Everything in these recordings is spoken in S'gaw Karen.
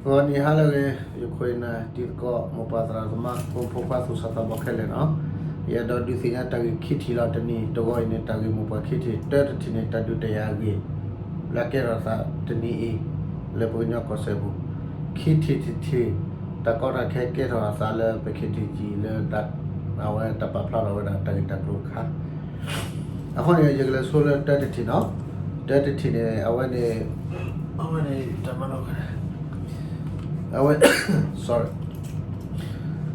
ဂီၤနံၤဟါလၢအဂ့ၤ ယခိၣ်ယနၢ်တံၤသကိး မိၢ်ပၢ်သရၣ်သမါ ဖိမုၣ်ဖိခွါသူၣ်စၢ်သးဘီၣ်ခဲလၢာ်နီၤ, ယအဲၣ်ဒိးဒုးသ့ၣ်ညါတၢ်ဂ့ၢ်ခံထံၣ်လီၤ. တနံၤတဂီၤအံၤန့ၣ် တၢ်ဂ့ၢ်မိၢ်ပှၢ်ခံထံၣ်, တၢတထံၣ်န့ၣ် တၢ်ဒုးတၢ်ယၤအဂ့ၢ် လၢအကဲထီၣ်အသးတနံၤအံၤ လၢပကညီကီၢ်စဲၣ်ပူၤ, ခံထံၣ်တထံၣ် တၢ်ကီတၢ်ခဲကဲထီၣ်အသးလၢပ ခ့ထံၣ်ကံၣ် လၢ အဝဲတၢ်ပာ်ဖျါထီၣ်ဝဲဒၣ်တၢ်ဂ့ၢ်တၢ်ကျိၤတခါ အဃိန့ၣ် ယကလဲၤဆိလၢတၢတထံၣ်နီၤ, တၢတထံၣ်န့ၣ် အဝဲန့ၣ် အဝဲန့ၣ် တၢ်မၤနီၣ် အဝဲ sorry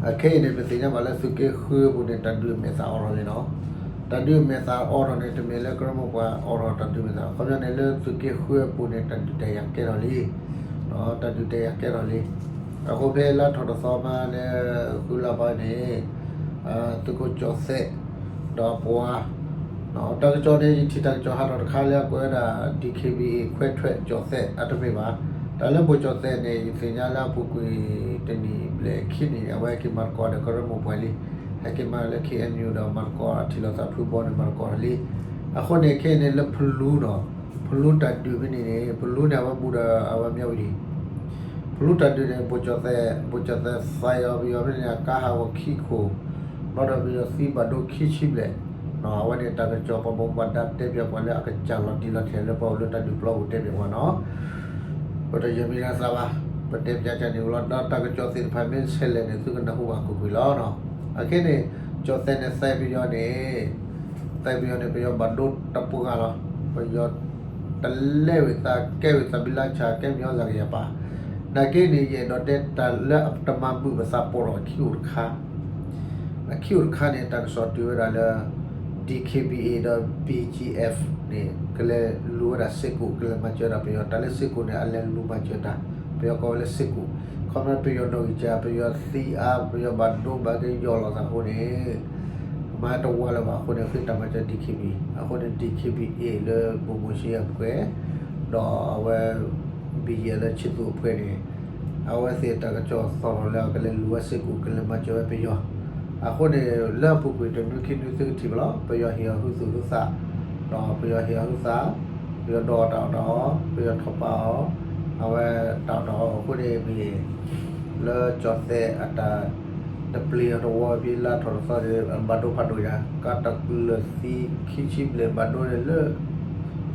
အခဲအံၤန့ၣ် ပသ့ၣ်ညါဘၣ်လၢသုးက့ဃုအပူၤန့ၣ် တၢ်ဒုးအမဲာ်သၣ်အိးထီၣ်လံနီၤ, တၢ်ဒုးအမဲာ်သၣ်အိးထီၣ်န့ၣ် တမ့ၢ်လၢကရၢမိၢ်ပှၢ်အိးထီၣ်တၢ်ဒုးမဲာ်သၣ်, အခီပညီန့ၣ် လၢသုးက့ဃုအပူၤန့ၣ် တၢ်ဒုးတၢ်ယၤကဲထီၣ်လံ, တၢ်ဒုးတၢ်ယၤကဲထီၣ်လံ, အဃိဖဲလါထီၣ်တသီမးလၢ ဃုလါဘီန့ၣ် သုးခိၣ်ကၠီၣ်သဲး ဒီးအပှၤ တၢ်ကစီၣ်န့ၣ် ယထံၣ်တၢ်ကစီၣ်ဟးထီၣ်တခါလၢအကွဲးဝဲဒၣ် ဒံၣ်ခ့ဘံၣ်အ့ၣ် ခွဲးထွဲးကၠီၣ်သဲး အတမ့ၢ်ဘၣ်, တၢ်လၢပိၣ်ကၠီၣ်သဲးန့ၣ် ယသ့ၣ်ညါလၢအပူၤကွံာ်တနံၣ်ဘျဲၣ်ခံနံၣ်န့ၣ် အဝဲဟဲက့ၤမၤသကိးဒီးကရၢမိၢ်ပှၢ်လံ, ဟဲက့ၤမၤလၢ ခ့ၣ်အဲၣ်ယူၣ် ဒီးမၤသကိးထံၣ်လိာ်သးဖုဘီန့ၣ် မၤသကိးလံ, အဃိန့ၣ်ခဲအံၤန့ၣ်လၢဖလူနီၤ, ဖလူတၢ်ဒုးဖဲန့ၣ်န့ၣ် ဖလူန့ၣ် အဝဲဘူးဒီးအဝဲမၠီဝံၤ ဖလူတၢ်ဒုးန့ၣ် ပိၣ်ကၠီၣ်သဲး ပိၣ်ကၠီၣ်သဲးသံအီၤပယီၤဖဲန့ၣ် အကါဟးဂီၤခံခိၣ်, ဘျီဒီးပယီၤသံဘၣ်ဒိခံဆံဘျဲၣ်, အဝဲန့ၣ်တၢ်ကစီၣ်ပှၤဘၣ်မူဘၣ်ဒါတဲပၠးပှၤလၢအကစၢ်လီၤတံၢ်လီၤဆဲးလၢပှၤအိၣ်လၢတၢ်ဒုးပျီပူၤတဲပၠးပှၤနီၤ, ပတယဲၢ်မံၤလၢသးဘၣ်, ပတဲပၠးကန့ၣ်ဝံၤလီၤ, ဒီးတၢ်ကစီၣ်သ့ၣ်တဖၣ်မ့ၢ်ဆဲးလဲၣ်န့ၣ် သုကနၢ်ဟူဘၣ်ကွ့ၢ်ကွ့ၢ်လီၤနီၤ, အခဲန့ၣ် ကၠီၣ်သဲးန့ၣ်သံပယီၤန့ၣ် သံပယီၤန့ၣ် ပယီၤဘၣ်ဒိတပှၢ်လီၤ, ပယီၤ တလဲဝံၤသးကဲဝံၤသးဘံလါဆၣ် ကဲမံၤအီၣ်သးကယၤပာ်, နာ်က့န့ၣ် ယအဲၣ်ဒိးတဲတၢ်လၢအတမၤဘုၣ်ပသးပိာ်ထီၣ်အခံအိၣ်တခါ, အခံအိၣ်တခါန့ၣ် တၢ်ကစီၣ်တုၤဝဲဒၣ်လၢ ဒံၣ်ခ့ဘံၣ်အ့ၣ် ဒီး ဘံၣ်ကၠံၣ်အဲၣ် န့ၣ် ကလဲၤလူၤဝဲဒၣ်စ့ၢ်ကီး ကလဲၤမၤစၢၤဝဲဒၣ်ပယီၤ, တၢ်လၢစ့ၢ်ကီးန့ၣ် အလဲၤလူၤမၤစၢၤတၢ်, ပယီၤကိးဝဲလၢစ့ၢ်ကီး, ခီဖျိပယီၤနီၣ်ဂံၢ်စၢ် ပယီၤသံအါ ပယီၤဘၣ်ဒိဘၣ်က့ၤယီၢ်လီၤသးအဃိန့ၣ် မၤတဝါလၢၤဘၣ်အဃိန့ၣ် ဃ့တၢ်မၤစၢၤ ဒံၣ်ခ့ဘံၣ်, အဃိန့ၣ် ဒံၣ်ခ့ဘံၣ်အ့ၣ် လၢဘိၣ်ဘိၣ်စ့အပှဲၤ, ဒီးအဝဲ ဘံၣ်ယဲၢ် လၢဆံသူးအပှဲၤန့ၣ်, အဝဲသ့ၣ်တၢ်ကစီၣ်သီၣ်ထီၣ်လၢအကလဲၤလူၤဝဲစ့ၢ်ကီး ကလဲၤမၤစၢၤဝဲပယီၤ, အဃိန့ၣ် လၢအပူၤကွံာ်တနွံခံနွံသုကထံၣ်ဘၣ်လီၤ, ပယီၤဟ့ၣ်အီၤဟုသူၣ်ဟုသး, ဒီးပယီၤဟ့ၣ်အီၤဟုသး, ပယီၤဒိးအီၤတၢ်အီၣ်တၢ်အီ, ပယီၤထီၣ်ပာ်အီၤ, အဝဲတၢ်အီၣ်တၢ်အီအဃိန့ၣ်မ့ၢ် လၢကၠီၣ်သဲးအတၢ်တပျ့ၤအီၤတဝီဖဲလါထီၣ်တသီန့ၣ် အဘၣ်ဒိဖးဒိၣ်ညါ, ကါတၢ်လၢာ်သံခံဆံဘျဲၣ်ဘၣ်ဒိန့ၣ်လၢ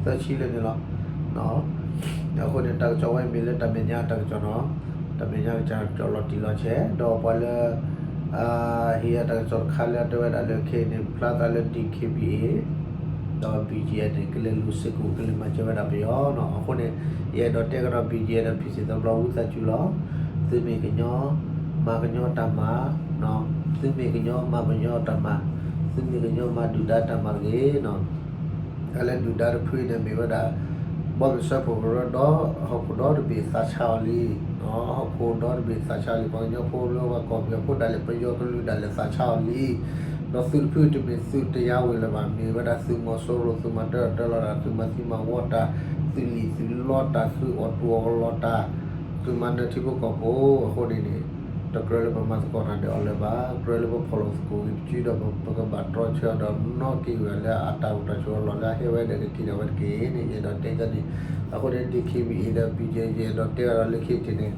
သၢဆံလၢာ်န့ၣ်လီၤ. အဃိန့ၣ် တၢ်ကစီၣ်ဝဲမ့ၢ်လၢတၢ်မဲာ်ညါတၢ်ကစီၣ်နီၤ, တၢ်မဲာ်ညါကစၢ်ကစီၣ်လီၤတံၢ်လီၤဆဲး, ဒီးပှၤလၢ ဟ့ၣ်အတၢ်ကစီၣ်တခါလၢအတဲဝဲဒၣ်လၢခဲအံၤန့ၣ် ဖျါသးလၢ ဒံၣ်ခ့ဘံၣ်အ့ၣ် ဒီး ဘံၣ်ကၠံၣ်အဲၣ် န့ၣ် ကလဲၤလူၤစ့ၢ်ကီး ကလဲၤမၤစၢၤဝဲဒၣ်ပယီၤနီၤ. အဃိန့ၣ် ယအဲၣ်ဒိးတဲကဒီး ဘံၣ်ကၠံၣ်အဲၣ် ဒီး ဖံၣ်သ့ၣ်သဘျီ ဝံသးစူၤလီၤ. သုမ့ၢ်ကညီ မၤကညီတၢ်မၤ, သုမ့ၢ်ကညီ မၤပယီၤတၢ်မၤ, သုမ့ၢ်ကညီ မၤဒုၣ်ဒါတၢ်မၤတဂ့ၤနီၤ. တၢ်လၢဒုၣ်ဒါတဖုအံၤန့ၣ်မ့ၢ်ဝဲဒၣ် ဘီမုၢ်စၢဖှိၣ်ကရၢဒီး ဟီၣ်ခိၣ်ဒီတဘ့ၣ်သးဆါအီၤလံ, ဟီၣ်ခိၣ်ဒီတဘ့ၣ်သးဆါအီၤလံ, ပှၤကညီဖိလၢပှၤကီၢ်ပယီၤဖိဒၣ်လဲာ် ပယီၤကလုာ်ဒၣ်လဲာ်သးဆါအီၤလံ. ဒီးသုတဖုတမ့ၢ်သုတယါဝံၤလၢၤဘၣ်, မ့ၢ်ဝဲဒၣ်သုးမီၤစိရိၤ သုးမၤတၢ်အၢတၢ်လီၤတၢ်, သုးမၤသံမၤဝီတၢ်, သုးလံၣ်သုးလီတၢ်, သုးအီၣ်တူၢ်အီၣ်ကလီတၢ်, သုးမၤနၢၤထံဖိကီၢ်ဖိအဃိန့ၣ်န့ၣ်, တကြၢးလၢပမၤသကိးတၢ်ဒီးအီၤလၢၤဘၣ်, ကြၢးလၢပဖီၣ်လိာ်သကိးဂ့ၤပစုဒီး ပကဘၣ်တြီဆၢအီၤဒီးနီၣ်က့ၤဝဲလၢအတၢ်အိၣ်တၢ်ဆိးအလီၢ်လၢအဟဲဝဲဒီး ကက့ၤဒၣ်ဝဲတက့ၢ်န့ၣ် ယအဲၣ်ဒိးတဲန့ၣ်. အဃိန့ၣ် ဒ်ခ့ဘံၣ်အ့ၣ် ဒီး ဘံၣ်ကၠံၣ် ယအဲၣ်ဒိးတဲအီၤဒီးလၢခံထံၣ်န့ၣ်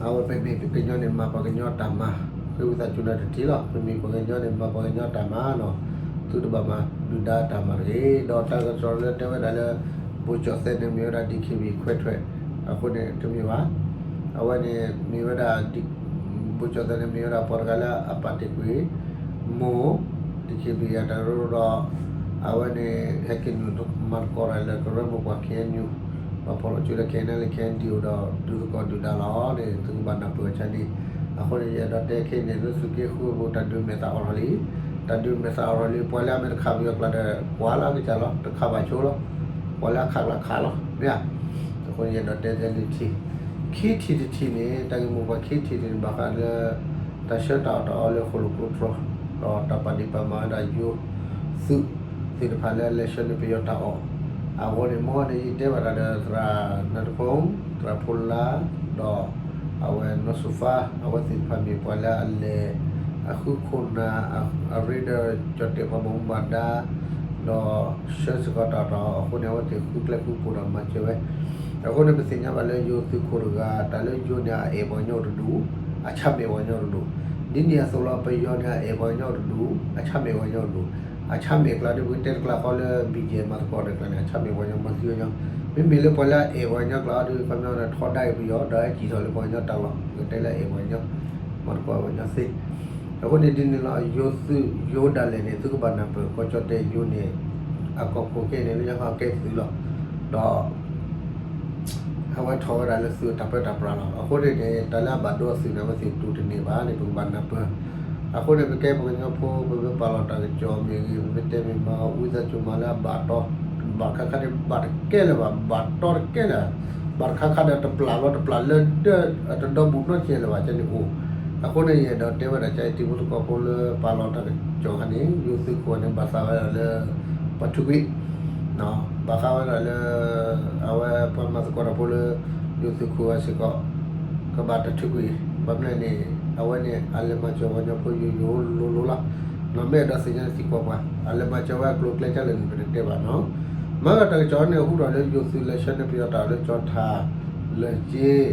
အဝဲပမ့ၢ်ကညီန့ၣ် မၤပှၤကညီတၢ်မၤ, ဃ့ဝံသးစူၤနၤတထံၣ်လီၤ. ပမ့ၢ်ပှၤကညီန့ၣ် မၤပှၤကညီတၢ်မၤနီၤ, သုတဘၣ်မၤဒုၣ်ဒါတၢ်မၤတဂ့ၤ. ဒီးတၢ်ကစီၣ်လၢတဲဝဲဒၣ်လၢ ဘိၣ်ကၠီၣ်သဲးန့ၣ်မ့ၢ်ဝဲဒၣ် ဒံၣ်ခ့ဘံၣ် ခွဲးထွဲး, အဃိန့ၣ်တမ့ၢ်ဘၣ်. အဝဲန့ၣ်မ့ၢ်ဝဲဒၣ် ဘိၣ်ကၠီၣ်သဲးန့ၣ်မ့ၢ်ဝဲဒၣ်ပှၤတဂၤလၢအပာ်တ့ၢ်ကွံာ် မိၢ် ဒံၣ်ခ့ဘံၣ်အတၢ်ကရၢကရိဒီး အဝဲန့ၣ် ဟဲက့ၤနုာ်မၤသကိးတၢ်လၢကရၢမိၢ်ပှၢ် ခ့ၣ်အဲၣ်ယူၣ်, ပှၤဖီၣ်လိာ်စုဒီး ခ့ၣ်အဲၣ်ယူၣ် ဒီးဒုးသကိးဒုၣ်ဒါလီၤန့ၣ် သုကဘၣ်နၢ်ပၢၢ်အီၤန့ၣ်. အဃိန့ၣ် ယအဲၣ်ဒိးတဲခဲအံၤန့ၣ် လၢသုးက့ဃုအပူၤ တၢ်ဒုးမဲာ်သၣ်အိးထီၣ်လံ, တၢ်ဒုးမဲာ်သၣ်အိးထီၣ်လံ. ပှၤလၢအမ့ၢ်တခးပယီၤကျါဒီး ကွၢ်လၢအကစၢ်လီၤ, တခးဘၣ်ဆိလီၤ, ပှၤလၢအခးကျါခးလီၤ မ့ၢ်ဧါ. အဃိန့ၣ် ယအဲၣ်ဒိးတဲလၢထံ ခံထံၣ်တထံၣ်န့ၣ် တၢ်ဂ့ၢ်မိၢ်ပှၢ်ခံထံၣ်န့ၣ် ဘၣ်ဃးလၢ တၢ်ဆှၢတၢ်အီၣ်တၢ်အီလၢဃိၣ်လိာ်ကိးတြီၤ, ဒီးတၢ်ပာ်ဒ့ၣ်ပာ်မၤဝဲဒၣ်ယိၤသုးသ့ၣ်တဖၣ်လၢ လဲၤဆှၢန့ၢ်ပယီၤတၢ်အီၣ်အဂီၢ်န့ၣ် မ့ၢ်န့ၣ် ယတဲဘၣ်တၢ်ဒီးသရၣ်နၢ်တဖီ, သရၣ်ဖိလါ, ဒီးအဝဲနီၢ်စူၤဖါ, အဝဲသ့ၣ်တဖၣ်မ့ၢ်ပှၤလၢအလဲၤ အဃုခိၣ်နၢ် အရ့ဒီးကၠီၣ်တဲာ်ပှၤဘၣ်မူဘၣ်ဒါ ဒီးဆှၢစ့ၢ်ကီးတၢ်အီၣ်တၢ်အီအဃိန့ၣ် အဝဲသ့ၣ်ဃုကျဲဃုကျိၤဒီးမၤစၢၤဝဲ. အဃိန့ၣ် ပသ့ၣ်ညါဘၣ်လၢယိၤသုးခိၣ်တဂၤ တၢ်လၢယိၤန့ၣ် အအဲၣ်ပှၤကညီအိၣ်တဒူၣ်, အဆၣ်မဲာ်ပှၤကညီအိၣ်တဒူၣ်, ဒ်န့ၣ်အသိးလီၤ ပယီၤန့ၣ် အအဲၣ်ပှၤကညီအိၣ်တဒူၣ်, အဆၣ်မဲာ်ပှၤကညီအိၣ်တဒူၣ်, အဆၣ်မဲာ်ကျါဒီး ပကတဲတကျါဃီလၢ ဘံၣ်ကဲၣ် မၤသကိးတကျါန့ၣ် အဆၣ်မဲာ်ပှၤကညီ မၤသံပှၤကညီ, မ့မ့ၢ်လၢပှၤလၢအအဲၣ်ပှၤကညီကျါဒီး ခီပညီန့ၣ် ထီဒါအံၤပယီၤ ဒီးဟဲစံၣ်ထီၣ်လၢပှၤကညီတၢ်လီၢ် ပကတဲလၢအအဲၣ်ပှၤကညီ မၤသကိးပှၤကညီသ့. အဃိန့ၣ်ဒ်န့ၣ်လီၤ ယိၤသုးယိၤဒၣ်လဲာ်န့ၣ် သုကဘၣ်နၢ်ပၢၢ် ကီၢ်ကၠီၣ်တဲၣ်ယိၤန့ၣ် အကီၢ်ခိၣ်ကဲန့ၣ် လၢညါခီကဲသုးလီၤ. ဒီး အဝဲထီၣ်ဝဲဒၣ်လၢသုးအတၢ်ပၢတၢ်ပြးလီၤ. အဃိန့ၣ်န့ၣ် တၢ်လၢအဘၣ်ဒိအသုးန့ၣ် အဝဲသ့ၣ်တူၢ်တန့ၢ်ဘၣ်န့ၣ် ပကဘၣ်နၢ်ပၢၢ်. အဃိန့ၣ် ပကဲပှၤကညီဖိ ပမ့ၢ်ပာ်လီၤတၢ်ကစီၣ်မ့ၢ်ဂ့ၤ ပမ့ၢ်တဲမ့ၢ်မၤအီၤ ဝံသးစူၤမၤလၢအဘၣ်တီ ဘၣ်ခါခါန့ၣ် ဘၣ်တကဲလၢၤဘၣ်, ဘၣ်တီတကဲလၢၤ, ဘၣ်တခါခါဒီးတပျၢ်ဘျီတပျၢ်လၢဒၢး အတဒီဘူးနီတစဲးလၢၤဘၣ် ကဲန့ၣ်အိၣ်. အဃိန့ၣ် ယအဲၣ်ဒိးတဲဝဲဒၣ် ကၠဲအံၤ တံၤဖိသကိးဖိလၢပာ်လီၤတၢ်ကစီၣ်ခါန့ၣ် ယိၤသုးခိၣ်န့ၣ် ဘၣ်သးဝဲဒၣ်လၢ ပှၤထုးကွံာ် ဘၣ်ဃးဝဲဒၣ်လၢ အဝဲပှၤမၤသကိးတၢ်ဖိလၢ ယိၤသုးခိၣ်ဝဲစ့ၢ်ကီး ကဘၣ်တၢ်ထုးကွံာ် ဘၣ်မနုၤန့ၣ် အဝဲန့ၣ် အလဲၤမၤစၢၤပှၤကညီဖိယိယိလိၤလိၤလီၤ. မ့ၢ်အဲၣ်ဒိးသ့ၣ်ညါန့ၣ်သံကွၢ်ပှၤ အလဲၤမၤစၢၤဝဲအကျိၤအကျဲကလဲၣ်န့ၣ် ပတတဲဘၣ်နီၤ. မ့ၢ်ဝဲတၢ်ကစီၣ်န့ၣ် ဟူထီၣ်လၢယိၤသုးလဲၤဆှၢန့ၢ်ပယီၤတၢ်လၢကၠီၤထၣ် လၢၢ်က့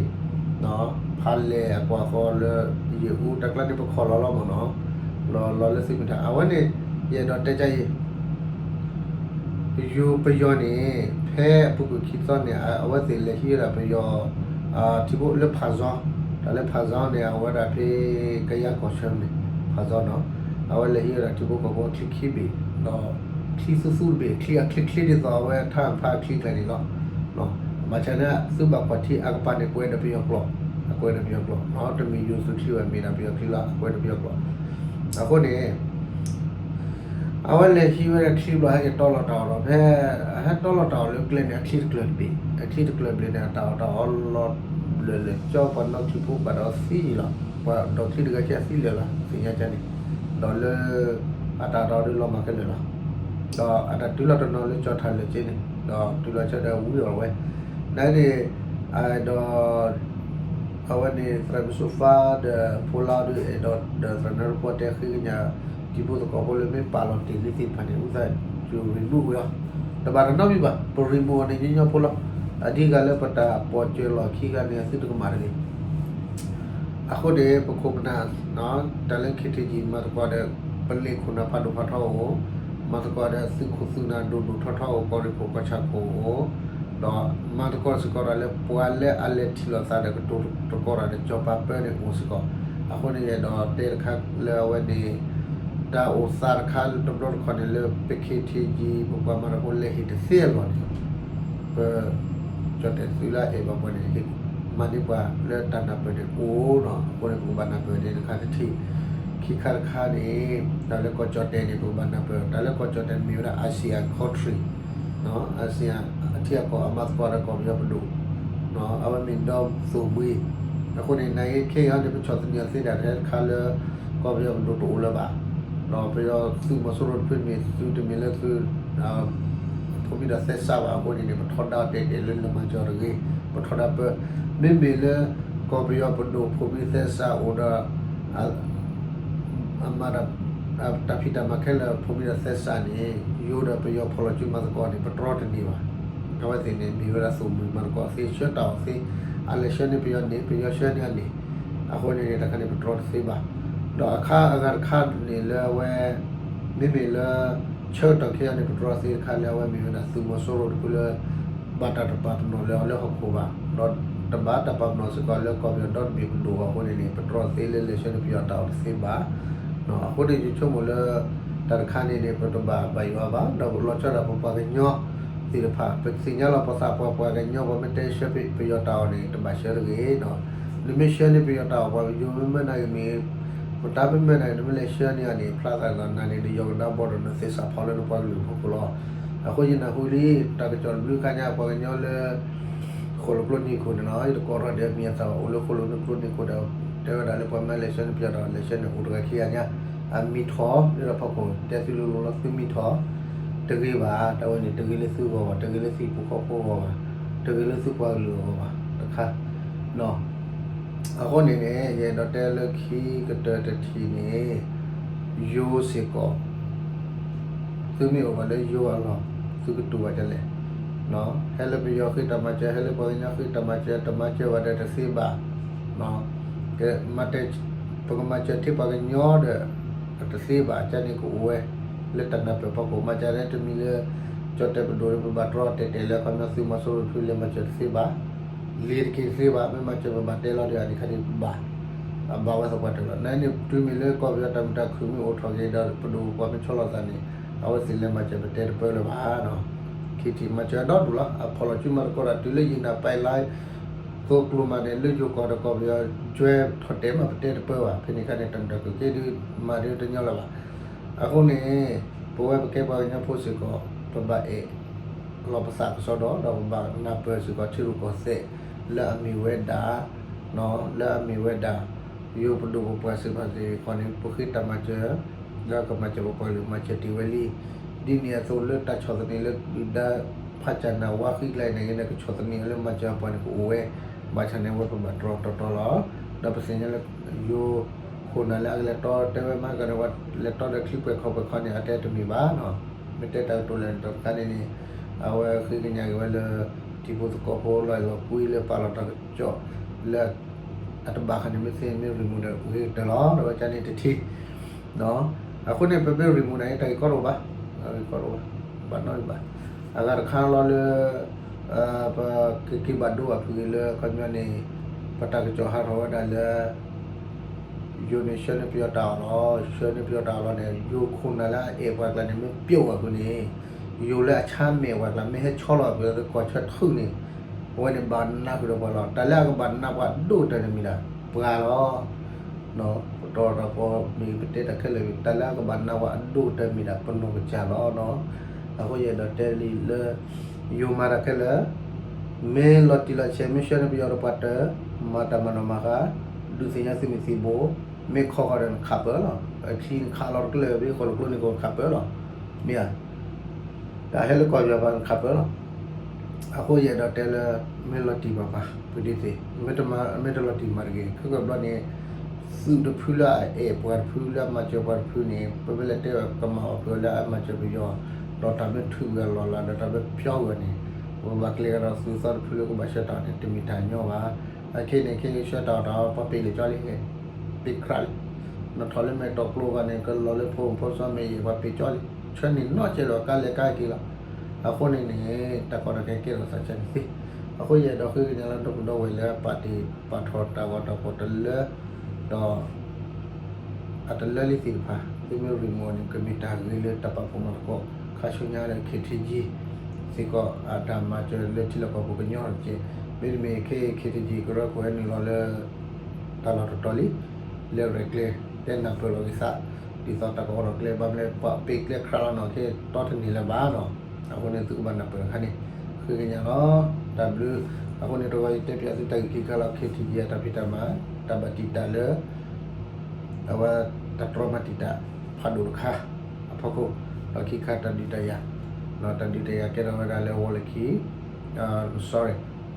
ဖးလဲၢ်အကွၢ်ဃီလၢ ယံာ်အူတၢ်ကျါန့ၣ် ပခီၣ်လီၤလီၤမ့ၢ်နီၤ, လီၤလီၤလၢသုးမုၢ်ထၣ် အဝဲန့ၣ် ယအဲၣ်ဒိးတဲကၠဲအံၤ ယိၤပယီၤန့ၣ် ဖဲအပူၤကွံာ်ခံသီန့ၣ် အဝဲသ့ၣ်လဲၤဟံးဝဲဒၣ်ပယီၤ ထံဖိလၢဖးဇီ, တၢ်လၢဖးဇီန့ၣ် အဝဲဒၣ်ဖဲကယၤကီၢ်ဆၢန့ၣ် ဖးဇီနီၤ, အဝဲလဲၤဟံးဝဲဒၣ်ထံဖိကီၢ်ဖိအချံခံဘ့ၣ် ဒီးချံသူသူတဘ့ၣ် ချံအချံချ့ဒ်သိးအဝဲထါဖါအချံကျါန့ၣ်လီၤ. ဘၣ်ဆၣ်န့ၣ် သုဘၣ်ကွၢ်ထံအကပၤန့ၣ် ကွဲးဒီးပယီၤကျိာ်, အကွဲးဒီးပယီၤကျိာ်နီၤ, တမ့ၢ်ယိၤသုးချံဘၣ် မ့ၢ်ဒၣ်ပယီၤချံလီၤ, အကွဲးဒီးပယီၤကျိာ်. အဃိန့ၣ် အဝဲလဲၤဟံးဝဲဒၣ်ချံဘျီ ဟဲက့ၤတီလီၤတၢ်အီၤဒီး ဖဲ ဟဲတီလီၤတၢ်အီၤလၢကျဲန့ၣ် အချံတကျၢၤတဘ့ၣ်, အချံတကျၢၤဘ့ၣ်န့ၣ် အတၢ်အီၣ်တၢ်အီလီၤဘျၢၣ်လၢာ် ကၠီပှၤနီၣ်ချံဖိဘၣ်ဒီးသံလီၤ, ပှၤဒီးချံတဂၤကဲအသံလၢာ်လီၤ သ့ၣ်ညါကၠဲန့ၣ်, ဒီးလၢ အတၢ်အီၣ်တၢ်အီဒုးလီၤမၢ်ခဲလၢာ်လီၤ, ဒီးအတၢ်တုၤလီၤတနီၤလၢကၠီၤထၣ်လၢာ်က့န့ၣ် ဒီးတုၤလီၤဆၢဒီးဝံအီၤဝဲ, နန့ၣ် ဒီး အဝဲန့ၣ် သရၣ်မုၣ်စိဖါဒီး ဖိလါဒုး အဲၣ်ဒိးဒီးသရၣ်နၢတဖိတဲဃ့ကညး တံၤဖိသကိးဖိလၢမ့ၢ်ပာ်လီၤတ့ၢ်လံသ့ၣ်တဖၣ်န့ၣ် အုၣ်သးစူၤ remove ဝဲအီၤ, တဘၣ်တနီတမံၤဘၣ်, ပ remove အီၤန့ၣ်ညီညီဖိလီၤ, အဒံကၤလၢပတၢ်ပိာ်စၢၤလီၢ်ခံဂၤန့ၣ် အသုတကမၣ်တဂ့ၤ အဃိန့ၣ် ပခိၣ်ပနၢ် တၢ်လၢ ခ့ထံကံ မၤသကိးဒီး ပလ့ၣ်ခိၣ်နၢ်ဖးဒိၣ်ဖးထီအိၣ်, မၤသကိးဒီးသုးခိၣ်သုးနၢ်ဒိၣ်ဒိၣ်ထီထီအိၣ်, ကီၢ်ရ့ၣ်ခိၣ်ကီၢ်ဆၣ်ခိၣ်အိၣ်, ဒီးမၤသကိးစ့ၢ်ကီးဒီးလၢပှၤလၢအလဲၤထံၣ်လိာ်သးဒီးကတိၤတကီတၢ်ဒီး ကၠီၤပၤပၢန့ၣ်အိၣ်စ့ၢ်ကီး, အဃိန့ၣ် ယအဲၣ်ဒိးတဲတခါလၢအဝဲန့ၣ် တၢ်အိၣ်သးတခါလၢတဘျီတခီၣ်န့ၣ်လၢ ပ ခ့ထံကံ ပပှၤမၤတၢ်ဖိလဲၤဟ့ၣ်တသ့အလီၢ်န့ၣ် ပ ကၠီၣ်တဲၣ်သုးလၢအအဲၣ်ဘၣ်ပှၤန့ၣ် ဟ့ၣ်မၤန့ၢ်ပှၤလၢတၢ်နၢ်ပၢၢ်န့ၣ်အိၣ်နီၤ, အဃိန့ၣ် ပကဘၣ်နၢ်ပၢၢ်န့ၣ်တခါတထံၣ်, ခံခါတခါန့ၣ် တၢ်လၢကီၢ်ကၠီၣ်တဲၣ်န့ၣ် ပကဘၣ်နၢ်ပၢၢ်, တၢ်လၢကီၢ်ကၠီၣ်တဲၣ်မ့ၢ်ဝဲဒၣ် ASEAN country, ASEAN အထံအကီၢ်အမၤသကိးဒီးကီၢ်ပယီၤပဒိၣ်, အဝဲမ့ၢ်ဒီသိၣ်မှံၤ, အဃိန့ၣ် နၤအံၤခဲအံၤန့ၣ် ပဆီၣ်သနံးအီၤသ့ဒၣ်ထဲတခါလၢ ကီၢ်ပယီၤပဒိၣ်တအိၣ်လၢၤဘၣ်, ဒီးပယီၤသုးမီၤစိရိၤတဖုမ့ၢ်သုးတမ့ၢ်လၢသုး ဖိမံၤဒီးသဲစးဘၣ်အဃိန့ၣ်န့ၣ် ပထီဒါတဲာ်တဲာ်လၢလၢၢ်မၤကၠီၤတဂ့ၤ, ပထီဒါပၢ, မ့မ့ၢ်လၢ ကီၢ်ပယီၤပဒိၣ်ဖိမံၤသဲစးအိၣ်ဒီး အမၤ တၢ်ဖံးတၢ်မၤခဲလၢာ် ဖိမံၤဒီးသဲစးန့ၣ် ယိၤဒီးပယီၤဖီၣ်လီၤစုမၤသကိးန့ၣ် ပတြီတန့ၢ်ဘၣ်, အဝဲသ့ၣ်န့ၣ် မ့ၢ်ဝဲဒၣ်သိၣ်မှံၤမၤသကိးသ့ ဆှၢတၢ်အီၣ်သ့, အလဲၤဆှၢန့ၢ်ပယီၤန့ၣ် ပယီၤဆှၢန့ၢ်အန့ၣ်, အဃိန့ၣ်န့ၣ် တခါန့ၣ် ပတြီတသ့ဘၣ်, ဒီးအခါအဂၤတခါန့ၣ်လၢအဝဲ မ့မ့ၢ်လၢ ဆၢကတီၢ်ခဲအံၤန့ၣ် ပတြီသ့တခါလၢအဝဲမ့ၢ်ဝဲဒၣ်သုးမီၤစိရိၤတဖုလၢ ဘၣ်တၢ်တပာ်ပနီၣ်လၢအီၤလၢဟီၣ်ခိၣ်ဘၣ်, ဒီးတဘၣ်တၢ်ပာ်ပနီၣ်စ့ၢ်ကီးလၢကီၢ်ပယီၤဒီတဘ့ၣ်ပဒိၣ်အဃိန့ၣ်န့ၣ် ပတြီသ့လၢလဲၤဆှၢန့ၢ်ပယီၤတၢ်အီၣ်တသ့ဘၣ်, အဃိန့ၣ် ယဆိကမိၣ်လၢ တၢ်တခါန့ၣ်န့ၣ် ပတဘၣ်ဘၣ်ယွၤဘၣ် ဒီးလီၤဆီဒၣ်ပပှၤကညီသ့ၣ်တဖၣ် ပသ့ၣ်ညါလီၤပသးပှၤပှၤကညီ ပှၤမ့ၢ်တဲဆှၢပယီၤတၢ်အီၣ်န့ၣ် တဘၣ်ဆှၢတဂ့ၤ, နမ့ၢ်ဆှၢန့ၢ်ပယီၤတၢ်အီၣ် ပှၤယိၤမ့ၢ်မၢနၤဂ့ၤမ့ၢ် ပတၢ်မ့ၢ်မၢနၤဂ့ၤ နမ့ၢ်လဲၤဆှၢန့ၢ်အီၤန့ၣ် ဖျါသးလီၤနၤန့ၣ် နယီၤကဒါဘီဒီးနသ့စးဖီလၢနပှၤကလုာ်ဖီခိၣ်လီၤ. အဃိယနၢ်ဟူလံ တၢ်ကစီၣ်တဘျုးခါညါ ပှၤကညီလၢ ဃိၣ်လိာ်ကျိနံၤခိၣ်န့ၣ်လီၤ. ယတကိးထီၣ်ဒဲးမံၤအသးဘၣ် အိၣ်လၢဃိၣ်လိာ်ကျိနံၤခိၣ်ဒီး တဲဝဲဒၣ်လၢပှၤမ့ၢ်လဲၤဆှၢန့ၢ်ပယီၤတၢ် လဲၤဆှၢန့ၢ်အိၣ်တဂၤခံဂၤညါ အမံၤထီၣ် လၢဖီခိၣ် တဲသုလိၤလိၤလီၤ သုမံၤထီၣ် တဂ့ၤဘၣ် တၢ်ဝဲန့ၣ် တဂ့ၤလၢသုဂီၢ်ဘၣ် တဂ့ၤလၢသုဟံၣ်ဖိဃီဖိဂီၢ်ဘၣ် တဂ့ၤလၢသုပှၤကလုာ်အဂီၢ်ဘၣ် တခါ အဃိန့ၣ်န့ၣ် ယအဲၣ်ဒိးတဲလၢခံကတၢၢ်တထံၣ်န့ၣ် ယိၤစ့ၢ်ကီး သုမ့ၢ်အိၣ်ဘၣ်လၢယိၤအလီၢ် သုကတူၢ်ဘၣ်ဒ်လဲၣ်. ဟဲလၢပယီၤဃ့တၢ်မၤစၢၤ ဟဲလၢပှၤကညီဃ့တၢ်မၤစၢၤ တမၤစၢၤဘၣ်ဒီးတသ့ဘၣ်, ကမၤ ပကမၤစၢၤထဲပှၤကညီဒီး တသ့ဘၣ် ကန့ၣ်ကအိၣ်ဝဲ လၢတၢ်နၢ်ပၢၢ်ဖီခိၣ် မၤစၢၤလၢတမံၤလၢ ကၠီၣ်တဲၣ်ပဒိၣ်လၢပဘၣ်တြီတဲာ်တဲာ်လၢ ခီပညီသုးမီၤစိရိၤတဖုလဲၤမၤစၢၤတသ့ဘၣ်, လ့ၤတက့ၤတသ့ဘၣ် မ့ၢ်မၤစၢၤပဘၣ်တဲလီၤဒီး အန့ၣ်ခါဒံးဘၣ် အဘၣ်ဝဲသပှၢ်တၢၢ်လီၤ. နန့ၣ်တုၤမ့ၢ်လၢကီၢ်ပယီၤတၢ်မုာ်တၢ်ခုၣ်မ့ၢ်အိၣ်ထီၣ်က့ၤဒီး ပဒိၣ်ပပှၢ်မ့ၢ်ဆီလီၤသးန့ၣ် အဝဲသ့ၣ်လဲၤမၤစၢၤပတဲတပၢလၢၤဘၣ်နီၤ. ခံထံၣ်မၤစၢၤဒီဒူၣ်လီၤ. အဖီၣ်လီၤစုမၤသကိးတၢ်တုၤလၢယံာ်နၢ်ပၢၢ်လၢ သိကျိၤမးန့ၣ် လၢယိၤကီၢ်ဒီးကီၢ်ပယီၤ ကၠွဲထီၣ်တဲာ်မးပတဲတပၢဘၣ်. ဖဲန့ၣ်ခါန့ၣ် တၢ်မုာ်တၢ်ခုၣ်က့ဒုးမၤဒုးတညီလၢၤဘၣ်. အဃိန့ၣ် ပဝဲပကဲပှၤကညီဖိစ့ၢ်ကီး ပဘၣ်အဲၣ်လီၤပသးကစီဒီ ဒီးပဘၣ်နၢ်ပၢၢ်စ့ၢ်ကီးထံရူၢ်ကီၢ်သဲး လၢအမ့ၢ်ဝဲဒၣ် လၢအမ့ၢ်ဝဲဒၣ် ယိၤပဒိၣ်ပပှၢ်စ့ၢ်ကီးန့ၣ် ပဃ့တၢ်မၤစၢၤ လၢကမၤစၢၤပပှၤကလုာ်မၤစၢၤတ့ၢ်ဝဲလံ. ဒ်န့ၣ်အသိးလၢတၢ်ဆီၣ်သနံးလၢဒုၣ်ဒါ ဖးကၢ်နၢ်ဝါဃံကျါအံၤန့ၣ်ဂ့ၤန့ၣ် ကဆီၣ်သနံးအီၤလၢမၤစၢၤပှၤန့ၣ်ကအိၣ်ဝဲ, ဘၣ်ဆၣ်န့ၣ် အဝဲပဘၣ်တြီတီတီလီၤ. ဒီးပသ့ၣ်ညါလၢ ယိၤခိၣ်နၢ်လၢအကလဲၤတီတဲဝဲမးကန့ၣ် ဝဲလဲၤတီဒီးချံပှဲၤခီပှဲၤခီန့ၣ် အတဲတမ့ၢ်ဘၣ်နီၤ. မ့ၢ်တဲတၢ်ကတိၤလဲၣ်န့ၣ် တခါန့ၣ်န့ၣ် အဝဲဃ့ကညးက့ၤဝဲလၢ ထံဖိသကိးဖိလီၢ်အဲၣ်လီၤကွံလၢပာ်လီၤတၢ်ကစီၣ်လၢ အတဘၣ်ဃးန့ၣ် မ့ၢ်သ့မ့ၢ်ရံမူဒီး ဂ့ၤကတၢၢ်လီၤ ဒီးဝဲကန့ၣ်တထံၣ် အဃိန့ၣ် ပမ့ၢ်ရံမူန့ၣ် တၢ်ဂ့ၢ်ကီတအိၣ်ဘၣ်, တၢ်ဂ့ၢ်ကီတအိၣ်ဘၣ်, ဘၣ်နီတမံၤဘၣ်. အဂၤတခါလီၤလၢ ပကက့ၤဘၣ်ဒိဘၣ်ဖုးက့ၤလၢ ခီပညီန့ၣ် ပတၢ်ကစီၣ်ဟးထီၣ်ဝဲဒၣ်လၢ ယိၤန့ၣ်ဆှၢန့ၢ်ပယီၤတၢ်အီၣ်လီၤ, ဆှၢန့ၢ်ပယီၤတၢ်အီၣ်လီၤန့ၣ် ယိၤခိၣ်နၢ်လၢအအဲၣ်ပှၤကျါန့ၣ် မ့ၢ်ပျိာ်ဝဲအဃိန့ၣ် ယိၤလၢအဆါမဲာ်ပှၤကျါ မ့ၢ်ဟဲဆီလီၤအပှဲၤလၢကီၢ်ဆၢထူၣ်န့ၣ် အဝဲန့ၣ်ဘၣ်နးဃုာ်ဒီးပှၤလီၤ. တၢ်လၢအကဘၣ်နးပှၤဒိၣ်ကတၢၢ်န့ၣ်မ့ၢ်ဒၣ်ပှၤလီၤ. ပတီၢ်တၢ်ပီမ့ၢ်ပတဲတၢ်ခဲလၢာ် တၢ်လၢအကဘၣ်နးပှၤအဒိၣ်ကတၢၢ်မ့ၢ်ဒၣ်ပနီၢ်ကစၢ်လီၤ. အဃိယအဲၣ်ဒိးတဲလံလၢ ယိၤမၤတၢ်ခဲလၢာ် မ့ၢ်လီၤတံၢ်လီၤဆဲး မ့ၢ်ဆှၢန့ၢ်ပယီၤတပှၤတၢၢ် မၤတၢ်မၤနီၣ်မၤဃါ ဒုးသ့ၣ်ညါသုးမုၢ်သံၣ်ဘိ မ့ၢ်ခီဃီဒီးနခးပၢၢ်လီၤ. ချံနခးလီၤတကျၢၢ် ဘၣ်ဃီလီၤကျိန့ၣ်ကနခးပၢၢ်လီၤ. မ့ၢ်ဧါ တၢ်ဟဲလၢကီၢ်ပယီၤပှၤနခးပၢၢ်လီၤ. အဃိယအဲၣ်ဒိးတဲလၢ မ့ၢ်လီၤတံၢ်မၤပှၤ ပဒ်သ့ၣ် မ့ၢ်တလီၤတံၢ်မၤတဂ့ၤ ခဲကဘျီန့ၣ် သုးတဖုလၢအအဲၣ်ပှၤတဖုလၢအမၤစၢၤပှၤတဖုန့ၣ် ပမ့ၢ်လဲၤတဲကမၣ်အီၤပှၤလၢအမၤစၢၤပယီၤ ဒီးတၢ်မ့ၢ်ထုးကွံာ်အလီၢ်လၢ် ဒီးတၢ်မ့ၢ်ဖျီကွံာ်အီၤန့ၣ် ပကဘၣ်ကျဲၤကဒီးသုးသီတဖုလၢကဘၣ်ဆှၢတၢ်အီၣ်န့ၣ် တမ့ၢ်တၢ်ညီဘၣ်. အခဲန့ၣ် ခဲဆှၢတၢ်အီၣ်တၢ်အီ ပှၤပ့ၤလၢာ်ကၠီလံ ပ့ၤခရးလံ. နထီၣ်လၢမဲာ်တီၤကျိဂၤန့ၣ် ကလီၤလၢဖိမုၣ်ဖိစီမဲာ်ယဲၢ် ပှၤပ့ၤကၠီလံ. ဆှၢန့ၢ်နီတစဲးဒီးကါလဲၤကါက့ၤလီၤ. အဃိန့ၣ်န့ၣ် တၢ်ကီတၢ်ခဲကဲထီၣ်သးစၢ်န့ၣ်သ့. အဃိယအဲၣ်ဒိးဃ့ကညးလၢဒီပုၢ်ဒီဝဲၢ်လၢ ပာ်တ့ၢ်ပာ်ထီၣ်တၢ်ဂီၤတၢ်ဖီၣ်တလၢ ဒီး အတလၢလံသ့ၣ်တဖၣ် သုမ့ၢ်ရံမီၢ်န့ၣ် ကမ့ၢ်တၢ်ဂ့ၤလၢတၢ်ပာ်ဖှိၣ်မၤသကိး ခါဆူညါလၢ ခ့ထံကံ စ့ၢ်ကီး အတၢ်မၤစၢၤလၢထံလီၢ်ကီၢ်ပူၤကညီတက့ၢ်. မ့တမ့ၢ် ခဲအံၤ ခ့ထံကံ ကရၢခိၣ်ဟဲနုာ်လီၤလၢ တၢ်လီၢ်တတီၤလံ လၢရဲၣ်ကျဲၤ တဲနၢ်ပၢၢ်လီၤက့ၤသး ဒ်သိးတၢ်ကအိးထီၣ်ကျဲ ဘၣ်မနုၤလဲၣ် ပှၤပ့ၤကျဲခရးလီၤနီၤ ခဲတီတန့ၢ်လၢၤဘၣ်နီၤ. အဃိန့ၣ် သုကဘၣ်နၢ်ပၢၢ်တခါန့ၣ် ဃ့ကညးလီၤ. တၢ်ဘျုး. အဃိန့ၣ် တဂီၤယတဲပၠးသုတၢ်ဂ့ၢ်ခံခါလီၤ. ခ့ထံကံ အတၢ်ဖံးတၢ်မၤ တၢ်ဘၣ်တံာ်တာ်လၢ အဝဲတၢ်တြီမၤတံာ်တာ်ဖးဒိၣ်တခါအဖီခိၣ်, ဒီးခံခါတၢ်ဒုးတၢ်ယၤ, တၢ်ဒုးတၢ်ယၤကဲထီၣ်ဝဲဒၣ်လၢဝီၤလၢခံ sorry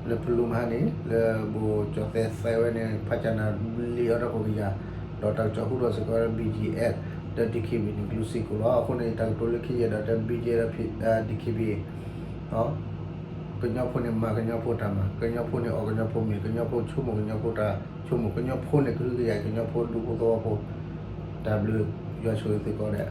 လၢဖလူမဟါန့ၣ် လၢဘိၣ်ကၠီၣ်သဲးသဲဝဲန့ၣ် ဖးကၢ်နၢ်ဘျံးအီၤတၢ်ခိၣ်ကယၤ, ဒီးတၢ်ကစီၣ်ဟူထီၣ်စ့ၢ်ကီးလၢ ဘံၣ်ကၠံၣ်အဲး ဒီး ဒံၣ်ခ့ဘံၣ်န့ၣ် ကလူၤစ့ၢ်ကီးလီၤ. အဃိန့ၣ် တၢ်ကတိၤလၢခံယဲၢ်ဒီးတဲ ဘံၣ်ကၠံၣ်အဲးဒီး ဒံၣ်ခ့ဘံၣ် ကညီဖိန့ၣ်မၤကညီဖိတၢ်မၤ, ကညီဖိန့ၣ်အီၣ်ကညီဖိမ့ၤ, ကညီဖိဆိကမိၣ်ကညီဖိတၢ်ဆိကမိၣ်, ကညီဖိန့ၣ်ကဟုကယာ်ကညီဖိဒူဖိသဝီဖိ, တၢ်ဘျုးယွၤဆိၣ်ဂ့ၤသုကိးဂၤဒဲး.